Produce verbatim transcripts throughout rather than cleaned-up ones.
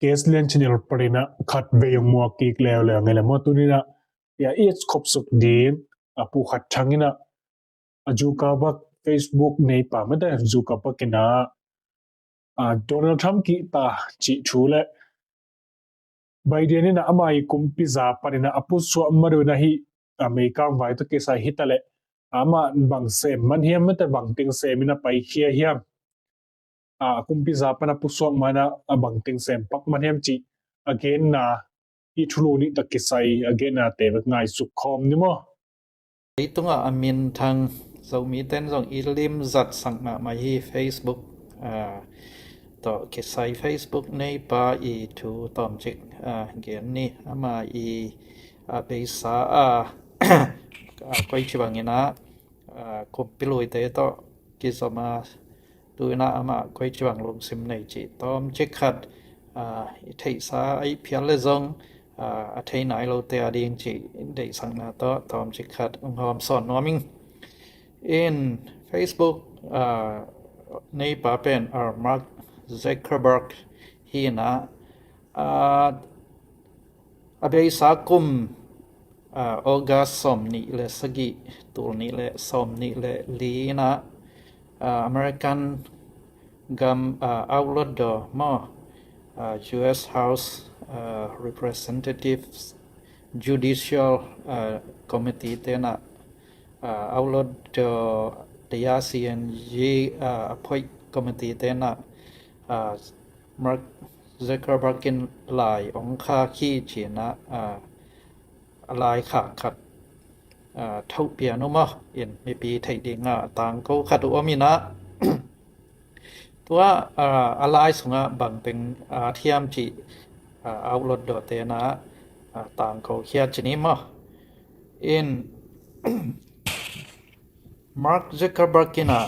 case lian chin el parinah khat vei hong muak kik leuleu ngei le maw. Tuninah ya i et khopsuk ding a pu khat thanginah a Zuckerberg Facebook neipa mate Zuckerberg inah a Donald Trump kihta cih thu le Biden inah ama i kumpi za paninah a pusuah madunah hih a meikang vai tawh kisai hita le ama bang sem man hiam mate bang ting sem inah paikhia hiam? A kumpi za pan a pusuak manah a bang ting sem pak man hiam cih a genna i thulu nih tawh kisai a genna te bek ngaisuk khawm ni maw? Leitungah a minthang Zomite in zong i lim zatsak mahmah hi. Facebook tawh kisai Facebook neipa i thu tawmcik gen ni. Ama i a beisa a koici bangin ah kumpi luite tawh kizom a tu inah amah koici bang lungsim nei cih tawmcik khat i theihsa a i phial le zong a thei nai lote a ding cih deihsakna tawh tawmcik khat hong hawm sawn nuam ing. In Facebook neipa pen Mark Zuckerberg hi inah a beisa kum August sawm nih le sagih, tul nih le sawm nih le li inah American gam outlet daw maw, U S House Representatives Judicial Committee tenah outlet daw the R C N G appoint committee tenah Mark Zuckerberg in lai hong khak hi cinah a lai khak khat thohpian uh maw. In mipi theih dingah tangko khat uh om inah tua a lai sungah bang teng a thiam cih outlet daw tenah tangko khia cini maw. In Mark Zuckerberg inah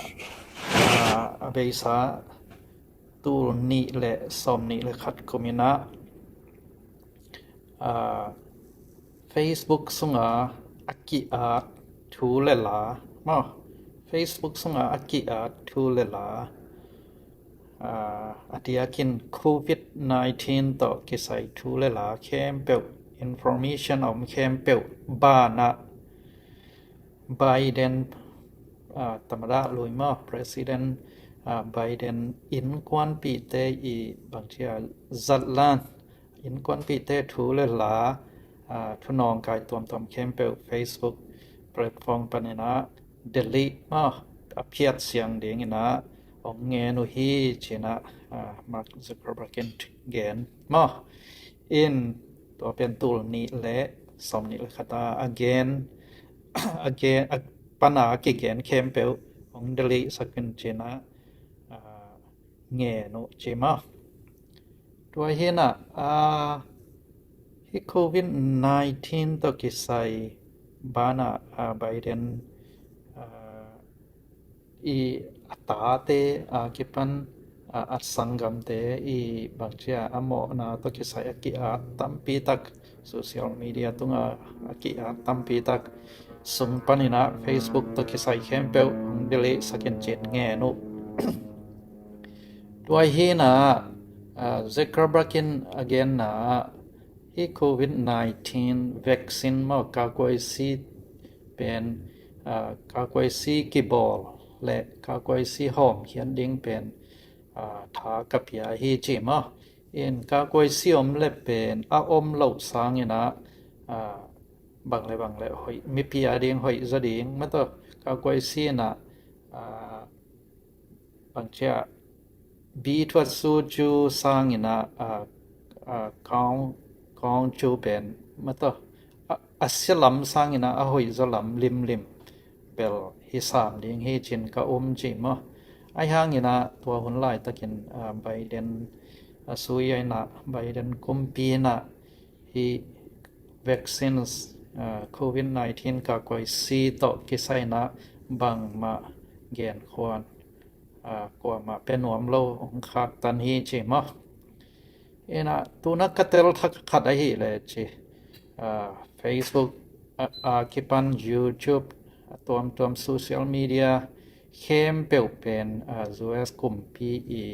a beisa tul nih le sawm nih le khat kum inah Facebook sunga a ki-at thu le la maw, Facebook sunga a ki-at thu le la a diakin Covid nineteen tawh kisai thu le la khempeuh, information a om khempeuh banah Biden tamadah lui maw, President Biden innkuanpihte i bangcia zatlan, innkuanpihte thu le la thunawngkai tuamtuam khempeuh Facebook platform paninah delete maw, a phiat siang dinginah hong ngen uh hi cinah Mark Zuckerberg in gen maw. In tua pen tul nih le sawm nih le khata a gen a gen a pana a kigen khempeuh hong delete sak in cinah ngen uh ci maw. Tua hinah hih Covid nineteen tawh kisai banah Biden i a tate a kipan a sanggamte i bangcia a mawhna tawh kisai a ki-at tampitak, social media tunga a ki-at tampitak sung paninah Facebook tawh kisai khempeuh hong delete sak in cin ngen uh. Tua hinah Zuckerberg in a genna ah hih Covid nineteen vaccine maw, kakuaisi pen kakuaisi kibawl le kakuaisi hawmkhiat ding pen tha ka pia hi ci maw. In kakuaisi om le pen a om loh sanginah bang le bang le hoih, mipi a ding hoih zaw ding mataw, kakuaisi inah bangcia bi thuat su cu sanginah kawng cu pen mataw a sia lam sanginah a hoih zaw lam limlim bel hi sam ding hi cin ka um ci maw. Ahi hanginah tua hun laitakin Biden a sui ainah Biden kumpi inah hih vaccines Covid nineteen kakuaisi tawh kisai inah bangmah genkhuan kuamah pia nuam lo hong khaktan hi ci maw. Inah tuna ka tel thak khat ahih leh ci Facebook a kipan YouTube a tuamtuam social media khempeuh pen U S kumpi i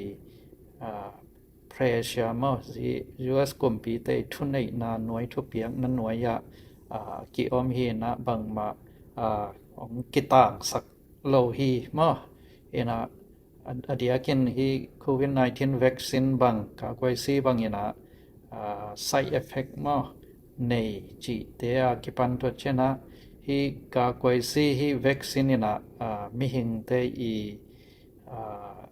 pressure maw, zi U S kumpite thuneihna nuai, thupiakna nuai ah, ah, ki-om hi inah bangmah, ah, hong kitangsak lo hi maw. Inah a, a diakin hi covid nineteen vaccine bang, kakuaisi bang inah, ah, side effect maw nei cihte a kipan tua cianah hi kakuaisi hi vaccine inah, ah, mihingte i, ah,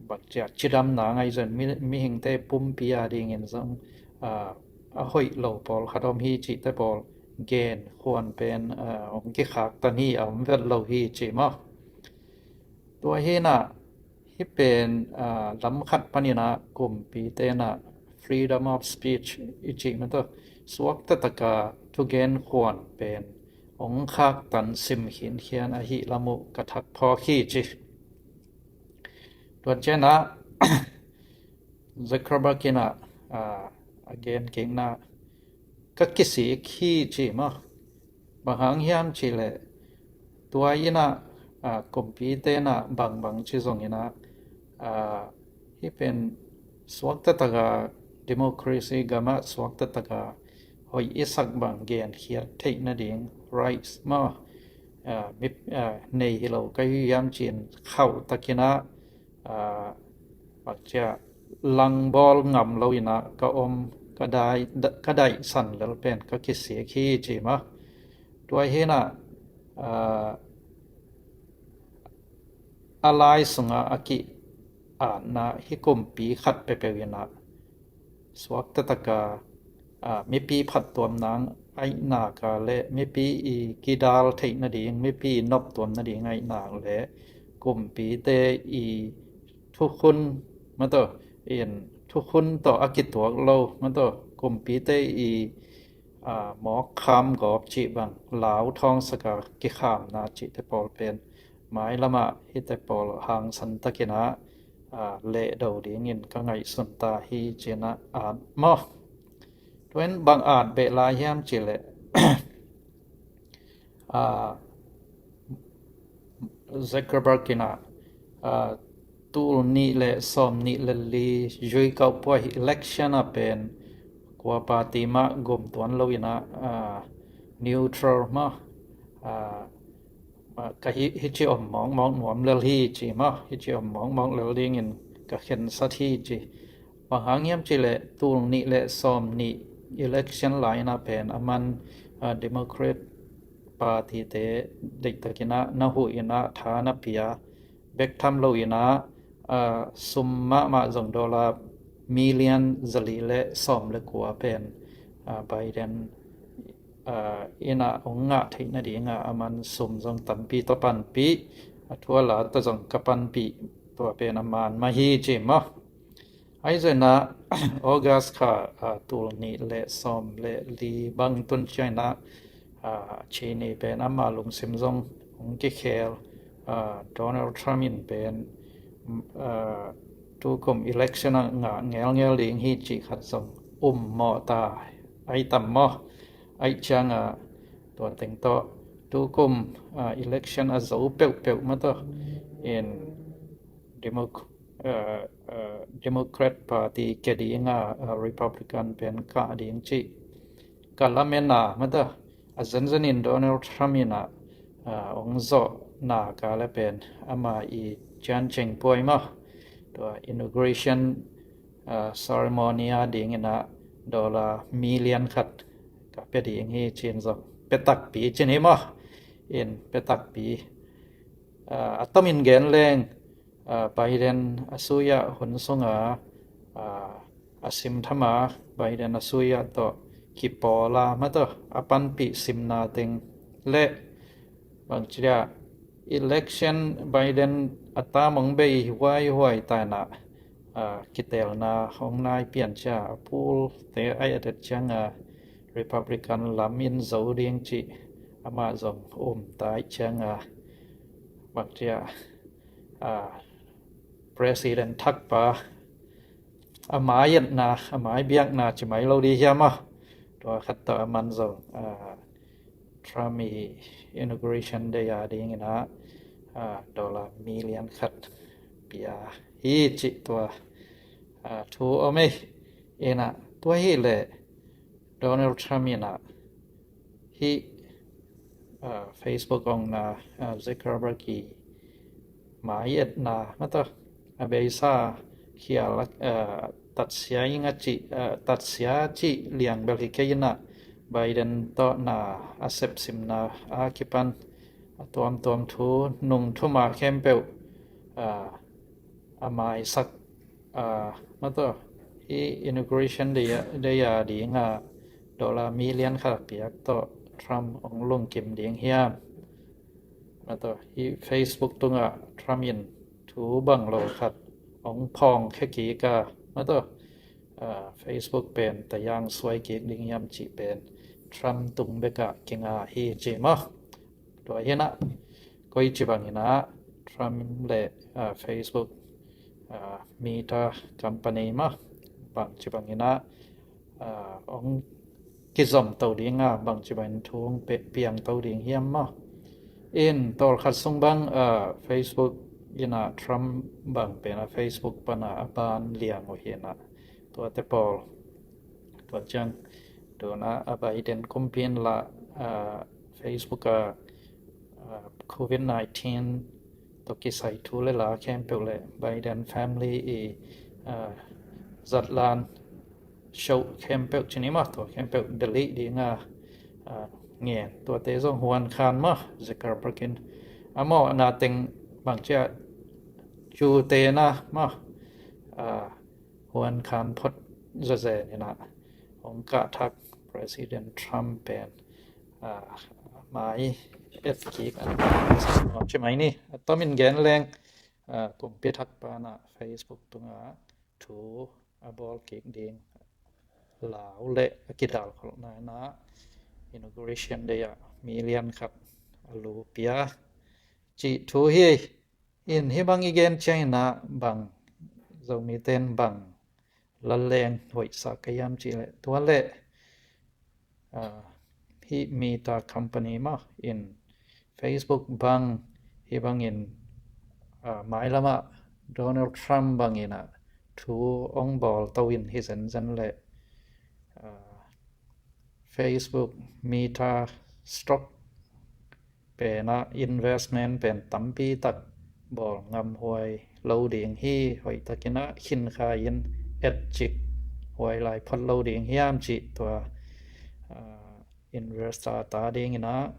bangcia cidamna ngaih zon mi, mihingte pumpi a dingin zong, ah, a hoih lo pawlkhat om hi cihte pawl gen khuan pen, ah, hong kikhaktan hi, a om vet lo hi ci maw. Tua hinah hi pen, ah, lam khat paninah kumpite inah freedom of speech i cih mah tawh suakta taka thugen khuan pen hong khaktan sim khinkhian ahih lam uh ka thak phawk hi ci. Tua cianah Zuckerberg inah, ah, a gen kikna ka kisik hi ci maw. Bang hang hiam cihleh tua inah, ah, kumpite inah bangbang ci zong inah, ah, hi pen suakta taka democracy gamah suakta taka hoih i sak bang genkhiat theih nading rights maw, ah, mi, ah, nei hi lo ka hi hiam ci-in khauh takinah, ah, bangcia langbawl ngam lo inah ka om, ka dai, ka daihsan lel pen ka kisik hi ci maw. Tua hinah, ah, a lai sungah a ki-atna hi kumpi khat peuhpeuh inah suakta taka, ah, mipi phattuamna aihnak a le mipi i kidal theih nading, mipi i noptuam nading aihnak le kumpite i thukhun mah tawh in, thukhun tawh a kituak lo mah tawh kumpite i, ah, mawk kham gawp cih bang, lau thawngsak a kikhamna cihte pawl pen mailamah hihte pawl hangsan takinah, ah, lehdo dingin ka ngaihsun ta hi ci-inah at maw. Tua in bang at beh lai hiam cihleh, ah, Zuckerberg inah, ah, tul nih le sawm nih le li zui kauh pua hi election ah pen kua party mah gum tuan lo inah, ah, neutral maw, ah, ah, ka hi, hi ci om mawkmawk nuam lel hi ci maw, hi ci om mawkmawk lel dingin ka khensat hi ci. Bang hang hiam cihleh tul nih le sawm nih election lai inah pen a man, ah, Democrat party te deihtakinah na huh inah tha na pia bek tham lo inah, ah, sum mahmah zong dollar million zali le sawm le kua pen, ah, Biden, ah, inah hong ngah theih nadingah a man sum zong tampi tawh panpih, a thu a la tawh zong ka panpih, tua pen a man mah hi ci maw. Ahi zongin ah August kha, ah, tul nih le sawm le li bang tun ciangin ah, ah, Chin i pen ama lungsim zong hong kikhel, ah, Donald Trump in pen, ah, tukum election ah ngah ngelngel ding hi cih khat zong um mawh ta, ahi tam maw. Ahi ciangah tua teng tawh tukum, ah, election a zo peuhpeuh mah tawh in Democ-, ah, ah, Democrat Party kia ding a, ah, Republican pen kah ding cih ka lamen a mah tawh, a zenzen in Donald Trump in ah, ah, hong zawh nak a le pen ama i ciancing puai maw, tua inauguration, ah, ceremony a dingin ah dollar million khat ka pia ding hi ci-in zong pia takpi ci-in hi maw. In pia takpi, ah, a tomin gen leng, ah, Biden a sui-ah hun sunga, ah, a simtham a Biden a sui-ah tawh kipawl a mah tawh a panpih simna teng le bangci dia election Biden a tam hong bei huaihuai ta in ah, ah, kiteelna hong nai pian ciang a pulte a et et ciang a Republican lam in zo ding cih amah zong um ta ih ciang a bangci a, ah, president thakpa a mai etna, a mai biakna ci mai lo ding hiam a, tua khat tawh a man zong, ah, Trump i inauguration day a dingin ah, ah, dollar million khat pia hi cih tua, Thu om ei. Inah tua hi leh Donald Trump inah hih Facebook ong na Zuckerberg i mai etna mataw a beisa khial a tatsia ing a cih tatsia cih liang bel hi kei inah Biden tawh na a sepsimna a kipan a tuamtuam thu nung thuma khempeuh a maisak mataw hih inauguration day a dinga dollar million khat piak tawh Trump ong lungkim ding hiam? Mataw hih Facebook tungah Trump in thu bang lo khat ong phawng khia kik a mataw Facebook pen tayang suai kik ding hiam cih pen Trump tung bekah kinga hi ci maw? Tua hinah koi ci bang inah Trump le Facebook Meta company maw bang ci bang inah ong kizom to ding a bang ci bang in thu ong piang to ding hiam maw? In tawlkhat sung bang Facebook inah Trump bang pen a Facebook pana a ban liang uh hinah tuate pawl tua ciang tuna a Biden kumpi in la Facebook a COVID nineteen tawh kisai thu le la khempeuh le Biden family i zatlan show khempeuh cini maw tua khempeuh delete dinga ngen tuate zong huan khan maw Zuckerberg in a mawhna teng bangcia cutena maw huan khan phot zazen inah hong kah thak President Trump pen mai et kik an ci mai ni. A tomin gen leng kumpi thak pana Facebook tunga thu a bawl kik ding lau le a kidal kholhna inah inauguration day ah million khat a lu pia cih thu hi. In hih bang i gen ciang inah bang Zomite in bang lalleng hoihsa ka hiam cih leh tua leh hih Meta company maw in Facebook bang hih bangin mailamah Donald Trump bang inah thu ong bawl to in hi zenzen leh Facebook Meta stock penah investment pen tampi tak bawl ngamhuai lo ding hi. Hoihtakinah khinkhai in etcik huai lai phot lo ding hiam cih tua investor ta dinginah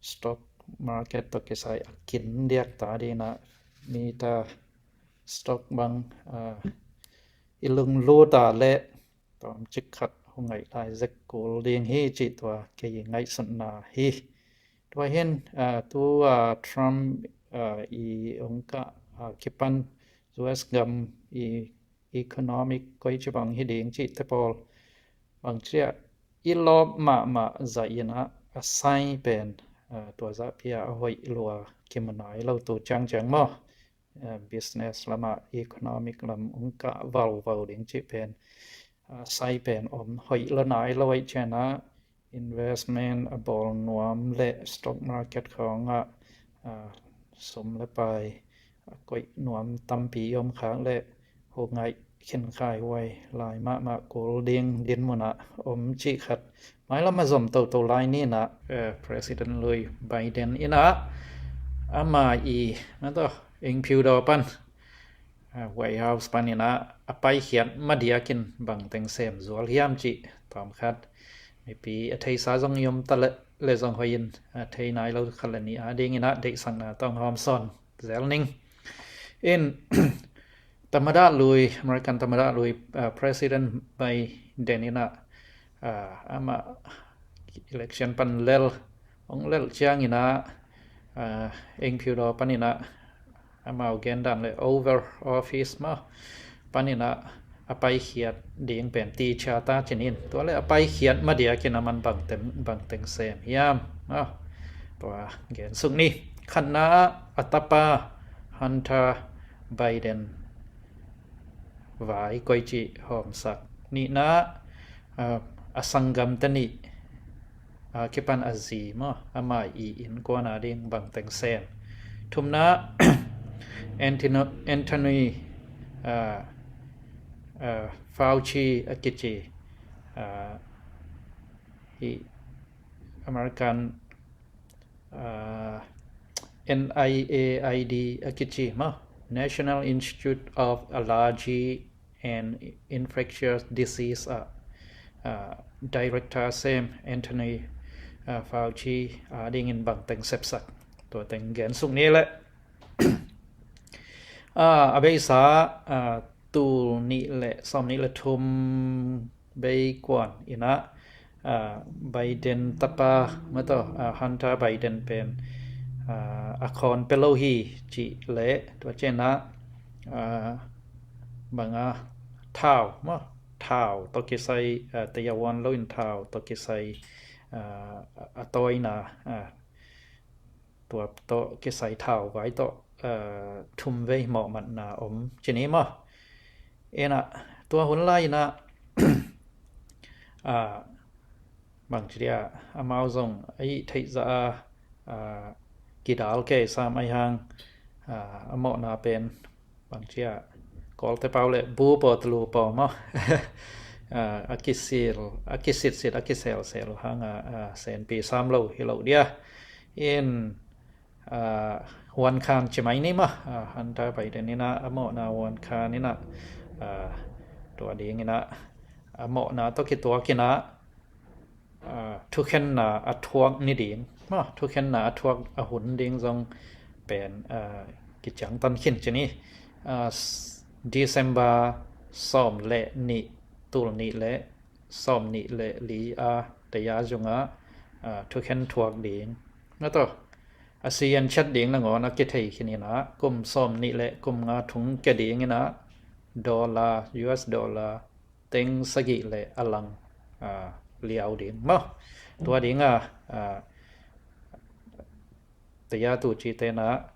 stock market tawh kisai a kin diak ta dinginah Meta stock bang i lunglut a leh tawmcik khat hu ngaih lai zek kul ding hi cih tua kei ngaihsutna hi. Tua hin tua Trump i ong kah kipan U S gam i economic koi ci bang hi ding cihte pawl bangcia i lawp mahmah zah inah a sai pen tua zahpi a hoih lua kimu nai lo tu ciangciang maw? Business lamah economic lam ong kah vauvau ding cih pen sai pen om hoih lo nai lo aih cianah investment a bawl nuam le stock market khawngah sum le pai a koih nuam tampi i om khak le hu ngaih khinkhai huai lai mahmah kul ding dinmunah om cih khat mailam a zom toto lai ninah President lui Biden inah ama i mataw engphiudaw pan White House pan inah a paikhiat madiakin bangteng sem zual hiam cih tawmkhat mipi a theisa zong i om ta le zong hoihin a thei nai lo khat le nih a dinginah deihsakna tawng hawmsawn zel ning. In tamada lui American tamada lui President Biden inah amah election pan lel ong lel cianginah engphiudaw paninah amau gendan le Oval Office maw paninah a paikhiat ding pen ticia ta cinin tua le a paikhiat madiakin a man bangteng sem hiam maw? Tua gensuk ni. Khatna ah a tapa Hunter Biden vai koici hawmsak. Nihna a sanggamte nih a kipan a zi maw ama i innkuan a ding bangteng sem. Thumna Anthony, Anthony uh, Fauci a kici, uh, hi American, uh, N I A I D a kici maw, National Institute of Allergy and Infectious Disease ah, uh, director sem Anthony, uh, Fauci a dingin bangteng sepsak, tua teng gen suk ni le. Ah, a beisa, ah, tul nih le sawm nih le thum bei kuan inah, ah, Biden tapa maw, ah, Hunter Biden pen, ah, a khawn pia lo hi cih le tua cianah, ah, banga thau maw, thau tawh kisai, ah, teiawan lo in thau tawh kisai, ah, a tawina, ah, tua tawh kisai thau vai tawh, ah, thum vei mawhmatna om ci ni maw. Inah tua hun lai inah, ah, bangci dia amau zong a ih theih zah a, ah, kidal kei sam ahi hang, ah, a mawhna pen bangci a Kawlte pau le bu paw tlu paw maw. Ah, a kisil, a kisitsit, a kiselsel hang a, ah, senpi sam lo hi lo dia. In, ah, huan khan ci mai ni maw, ah, Hunter Biden inah a mawhna huan khan inah, ah, tua ding inah a mawhna tawh kituak inah, ah, thukhenna a thuak ni ding maw, thukhenna a thuak a hun ding zong pen, ah, kiciangtan khin ci ni. Ah, s-, December sawm le nih, tul nih le sawm nih le li a tei a zungah, ah, thukhen thuak ding maw, tua a sian chat ding nangawn a kithei khin inah kum sawm nih le kum nga thung kia ding inah dollar, U S dollar teng sagih le a lang, ah, liau ding maw. Tua dinga, ah, tei a tu ci tenah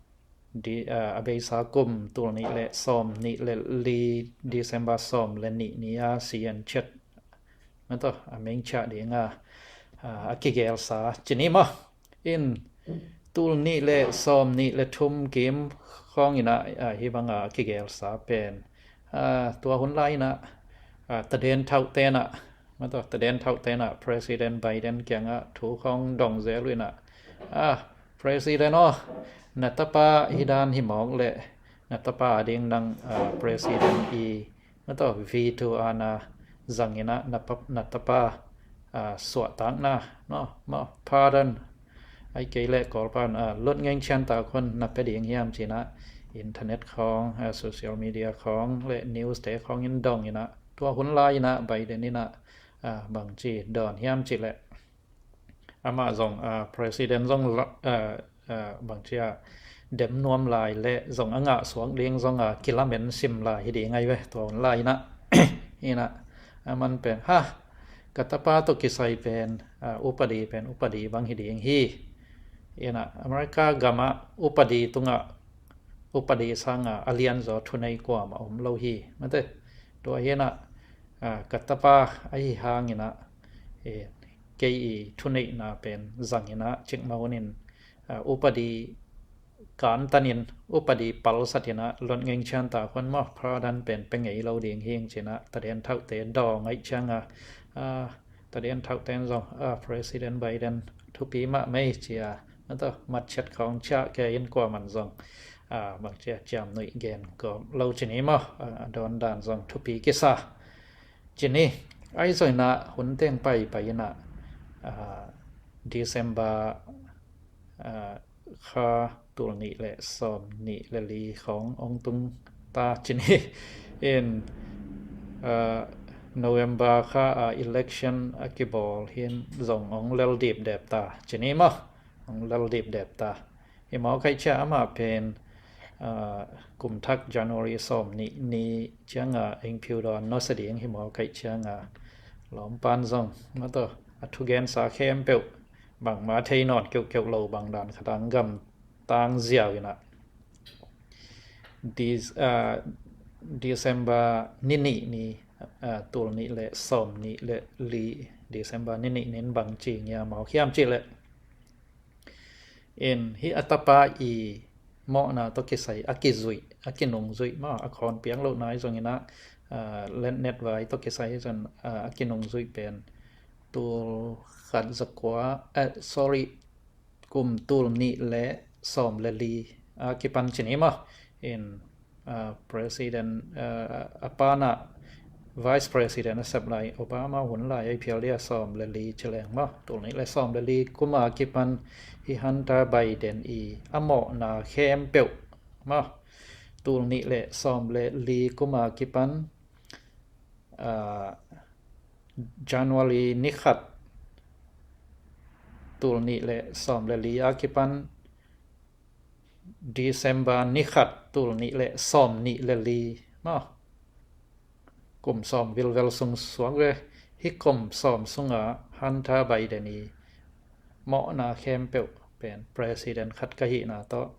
di, ah, a beisa kum tul nih le sawm nih le li, December sawm le nih ni a sian chat maw, tua a meng ciah dinga, ah, a kigelsa ci ni maw. In tul nih le sawm nih le thum kim khawng inah, ah, hi banga a kigelsa pen, ah, tua hun lai inah, ah, taden thauh tenah maw, tua taden thauh tenah President Biden kiangah thu khawng dong zel uh inah, ah, President aw, na tapa hi dan hi mawk le na tapa a ding nang, ah, President i maw, tua veto ana zang inah na pa, na tapa, ah, suahtakna maw, maw, pardon, ai kei le Kawlpan, ah, lotngeng ciantak hun na pia ding hiam ci inah internet khawng, ah, social media khawng le news te khawng in dong inah tua hun lai inah Biden inah, ah, bangci dawn hiam ci le. Amah zong, ah, President zong la, ah, ah, bangci a dem nuam lai le zong a ngah suak ding zong a kilamen sim lai hi ding ai ve, tua hun lai inah. Inah a man pen ha, ka tapa tawh kisai pen, ah, upadi pen upadi bang hi ding hi. Inah America gamah upadi tungah upadi sanga a lianzaw thunei kuamah om lo hi maw, tua hi inah, ah, ka tapa ahi hang inah, eh, kei i thuneihna pen zang inah cikmah hunin, ah, upadi kantanin upadi palsat inah lotngeng ciantak hun maw, pardon pen pia ngei lo ding hing ci inah taden thauhte dawng aih cianga, ah, taden thauhte in zong, ah, President Biden thupi mahmah ei ci a, maw, tua matchet khawng ciah kei in kuaman zong, ah, bangci a ciamnuih gen gawp lo ci ni maw, ah, a dawn dan zong thupi kisa ci ni. Ahi zong inah hun teng paipai inah, ah, December, ah, kha tul nih le sawm nih le li khawng ong tung ta ci ni. In, ah, November kha, ah, election a kibawl hi in zong ong lel dipdep ta ci ni maw, ong lel dipdep ta. Hi mawk aih ciah amah pen, ah, kum thak January sawm nih ni cianga eng phiu dawn nusia ding hi mawk aih cianga lawmpan zong maw, tua a thugensa khempeuh bangmah thei nawn keuhkeuh lo bang dan khat a gamtang ziau inah Dec-, ah, December ni nih ni, ah, tul nih le sawm nih le li, December ni nih ni in bangci ngia mawk hiam cih leh, in hih a tapa i mawhna tawh kisai a kizuih, a kinungzuih maw, a khawn piang loh nai zong inah, Letnet vai tawh kisai hi zong a kinungzuih pen tul khat zakua, sorry, kum tul nih le sawm le li a kipan ci ni maw. In President a pana Vice President a sep lai Obama hun lai a i phial dia sawm le li ci leng maw, tul nih le sawm le li kuma kipan hi Hunter Biden i a mawhna khempeuh maw, tul nih le sawm le li kuma kipan January ni khat tul nih le sawm le li a kipan December ni khat tul nih le sawm nih le li maw, kum sawm vilvel sung suak ve. Hi kum sawm sunga Hunter Biden i mawhna khempeuh pen president khat ka hihna tawh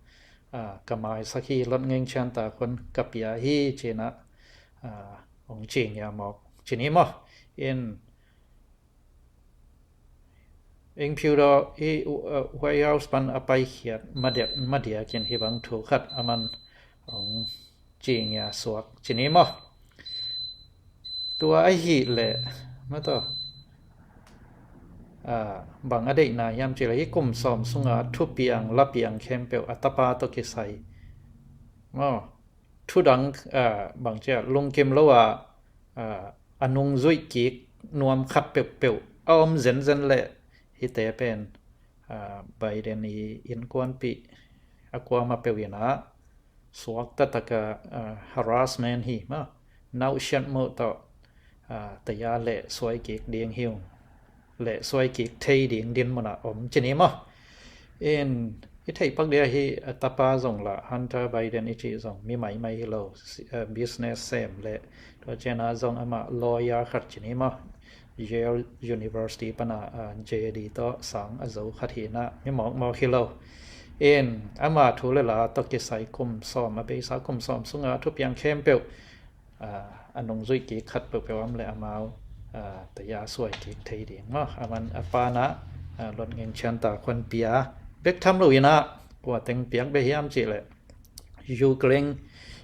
ka maisak hi, Lotngeng Chianta khun ka pia hi cinah hong ci ngia mawk ci ni maw. In Eng Phiu Daw i White House pan a paikhiat madiakin hi bang thu khat a man hong ci ngia suak ci ni maw. Tua ahih leh mataw bang a deihna hiam cih leh hi kum sawm sunga thupiang lapiang khempeuh a tapa tawh kisai maw, thudang bang cia lungkim lo a a nungzuih kik nuam khat peuhpeuh a om zenzen leh hite pen Biden i innkuanpih a kuama peuh inah suak taktak a harassment hi maw, nauhsiat moh tawh taya leh suai kik ding hi ung, leh suai kik thei ding din munah om ci ni maw. In i theih pak dia hi a tapa zong lah Hunter Biden i cih zong mi maimai hi lo, business sem leh tua cianah zong amah lawyer khat ci ni maw, Yale University pana J D tawh sang a zo khat hinah mi mawkmawk hi lo. In ama thu le la tawh kisai kum sawm a beisa kum sawm sunga thupiang khempeuh a nungzuih kik khat peuhpeuh om le amau taya suai kik thei ding maw, a man a panah Lotngeng Chianta khun pia bek tham lo inah kua teng piak bek hiam cih leh Ukraine,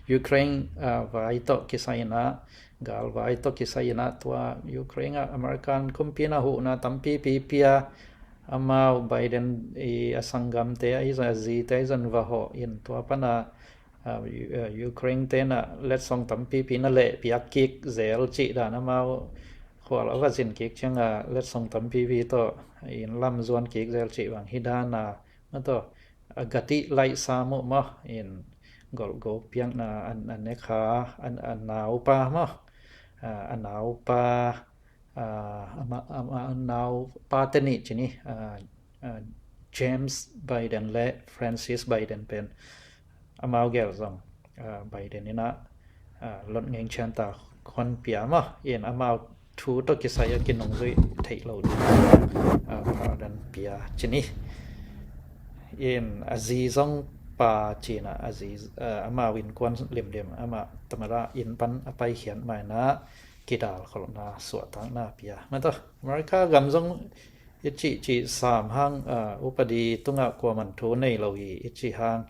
Ukraine vai tawh kisai inah, galvai tawh kisai inah tua Ukraine ah American kumpi na huhna tampipi pia, amau Biden i a sanggamte a i zon a zite a i zon va hawh in tua pana Ukraine tenah letsong tampipi na leh piak kik zel cih dan amau khual a va zin kik cianga letsong tampipi tawh in lam zuan kik zel cih bang hi dana mataw a gatih laihsa muh maw, in golhgawk piakna a nekha a naupa maw, a naupa a naupa te nih ci ni, James Biden le Francis Biden pen amau gel zong Biden inah Lotngeng Chianta khun pia maw, in amau thu tawh kisai a kinungzuih theih lo ding pardon pia ci ni. In a zi zong pa cinah a zi amau innkuan limlim amah tamara inn pan a paikhiat mainah kidal kholhna suahtakna pia mataw. America gam zong i cihcih sam hang upadi tungah kuaman thu nei lo hi i cih hang,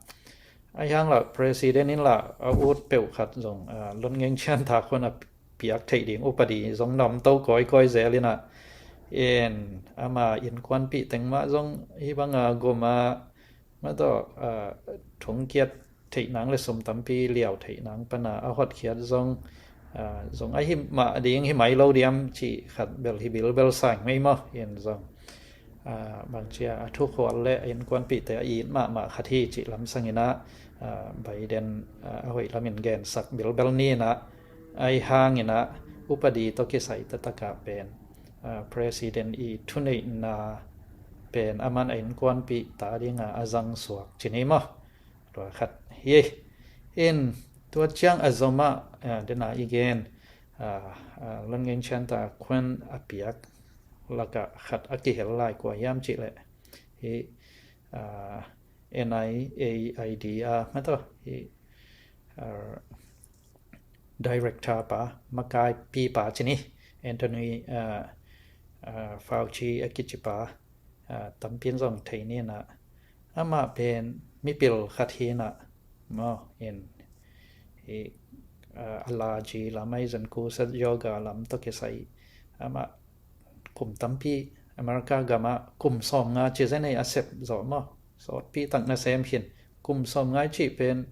ahi hang lah president in lah a ut peuh khat zong Lotngeng Chianta khun a piak theih ding upadi zong na om to kawikawi zel inah, in ama innkuanpih teng mah zong hi banga guma mataw thungkiat theih nang le sum tampi liau theih nang pana a hotkhiat zong zong ahi mah ding hi mai lo diam cih khat bel hi bilbel sang mei maw, in zong bangcia a thukhual le a innkuanpihte a it mahmah khat hi cih lamsang inah Biden a hoih lamin gensak bilbel ni inah, ahi hang inah upadi tawh kisai taktakah pen president i thuneihna pen a man a innkuanpih ta dinga a zang suak ci ni maw. Tua khat hi. In tua ciang a zomah dena i gen Lotngeng Chianta khun a piak lakah khat a kihel lai kua hiam cih leh hi N I A I D a mataw hi director pa, makaipi pa ci ni, Anthony Fauci a kici pa, tampi in zong thei ni inah amah pen mipil khat hi inah maw, in hi uh, allergy lam ahi zong kusat yoga lam tawh kisai amah kum tampi America gamah kum sawmnga ci zen ei a sep zawh maw? Sawtpi tak nasem khin. Kum sawmnga i cih pen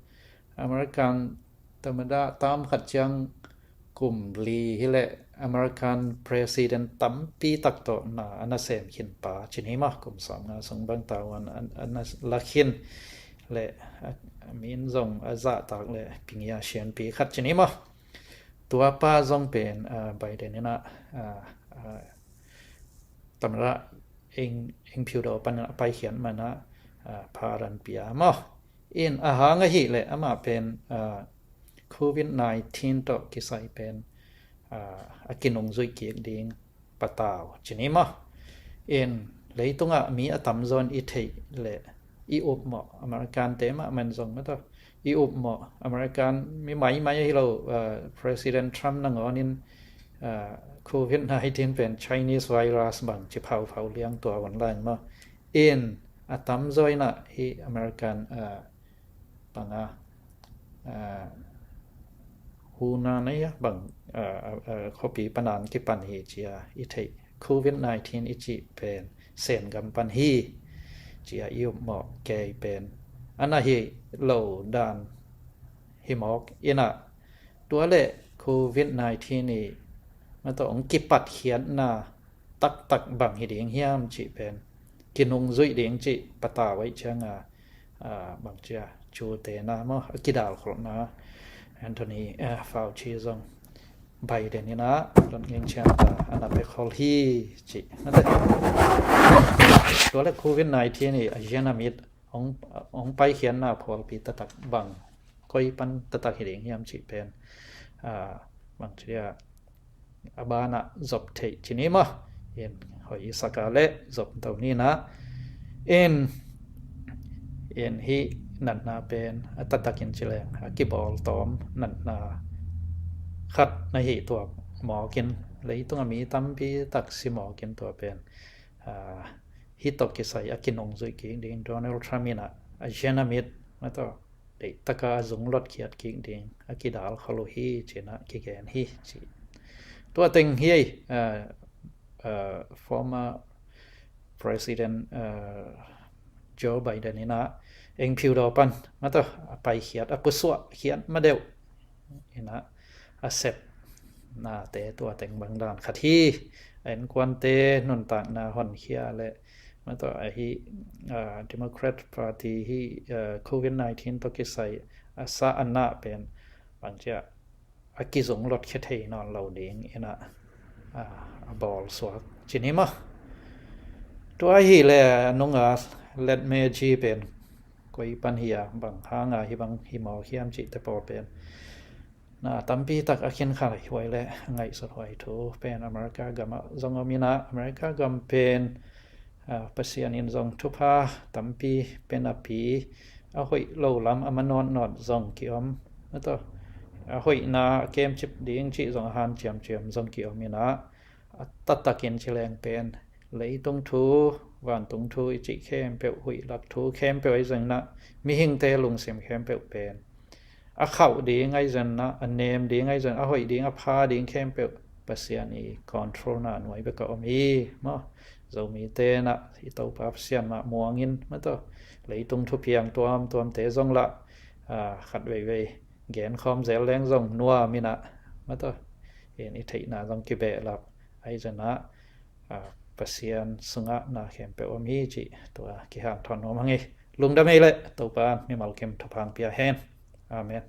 American tamada tam khat ciang kum li hileh American president tampi tak tawh na a nasem khin pa ci ni maw? Kum sawmnga sung bang tavuan a na lak khin leh a min zong a zahtak leh pingia sianpi khat ci ni maw? Tua pa zong pen uh, Biden in ah uh, uh, tamada eng eng phiudaw pan a paikhiat man ah uh, pharan pia maw? In a hang ahih leh amah pen uh, covid nineteen tawh kisai pen uh, a kinungzuih kik ding patau ci ni maw? In leitungah mi a tamzaw in i theih leh i upmawh American te mah man zong mataw i upmawh American mi maimai ahi lo uh, President Trump nangawn in uh, covid nineteen pen Chinese virus bang ci phauphau liang tua online maw? In a tamzaw in ah hi American uh, banga uh, huna nei a bang uh, uh, khuapi panan kipan hi cia i theih covid nineteen i cih pen Sen gam pan hi cia i upmawh kei pen a na hi lo dan hi mawk in ah tua leh covid nineteen i mataw ong kipatkhiatna taktak bang hi ding hiam cih pen kinungzuih ding cih patau aih cianga uh, bang cia cute na maw a kidal kholhna Anthony uh, Fauci zong Biden in ah lotngeng ciang ta a na pia khol hi cih. Tua leh covid nineteen i a zian a mit ong paikhiatna phawlpi taktak bang koi pan taktak hi ding hiam cih pen uh, bang cia a banah zop theih ci ni maw? In hoih i saka leh zop to ni na in in hi natna pen a taktakin ci leng a kibawl tawm natna khat na hi tuak mawkin leitung a mi tampi tak si mawkin tua pen uh, hi tawh kisai a kinungzuih kik ding Donald Trump in ah a zian a mit mataw deihtaka a zung lotkhiat kik ding a kidal khol uh hi ci in ah kigen hi ci. Tua teng hi uh, uh, former President uh, Joe Biden in ah eng phiudaw pan mataw a paikhiat a pusuah khiat madeuh in ah a sep nate tua teng bang dan khat hi. A innkuante nuntakna honkhia leh mataw ahi uh, Democrat Party hi uh, covid nineteen tawh kisai a sa a nah pen bang cia a kizung lotkhia thei nawn lo ding in ah uh, a bawl suak ci ni maw? Tua hi leh a nunga let me ji pen koi pan hi a bang hanga hi bang hi mawk hiam cihte pawl pen na tampi tak a khin kha huai leh ngaihsut huai thu pen America gamah zong om in ah America gam pen uh, Pasian in zong thupha tampi pia napi a hoih lo lam a ma nawtnawt zong kiom mataw a hoihna a kemcip ding cih zong a hanciamciam zong kiom in ah a taktakin ci leng pen leitung thu vantung thu i cih khempeuh huih lak thu khempeuh ahi zongin ah mihingte lungsim khempeuh pen a khauh ding ahi zongin ah a nem ding ahi zongin a hoih ding a pha ding khempeuh Pasian i control na nuai bek a om hi maw? Zomite in ah i Topa Pasian mah muangin mataw leitung thupiang tuamtuamte zong lah uh, khat veivei genkhawm zel leng zong nuam in ah mataw in i theihna zong kibehlap ahi zongin ah uh, Pasian sungah na khempeuh om hi cih tua kihanthawn nuam hang hi. Lungdam hi leh Topa in mimal kim thupha pia hen. Amen.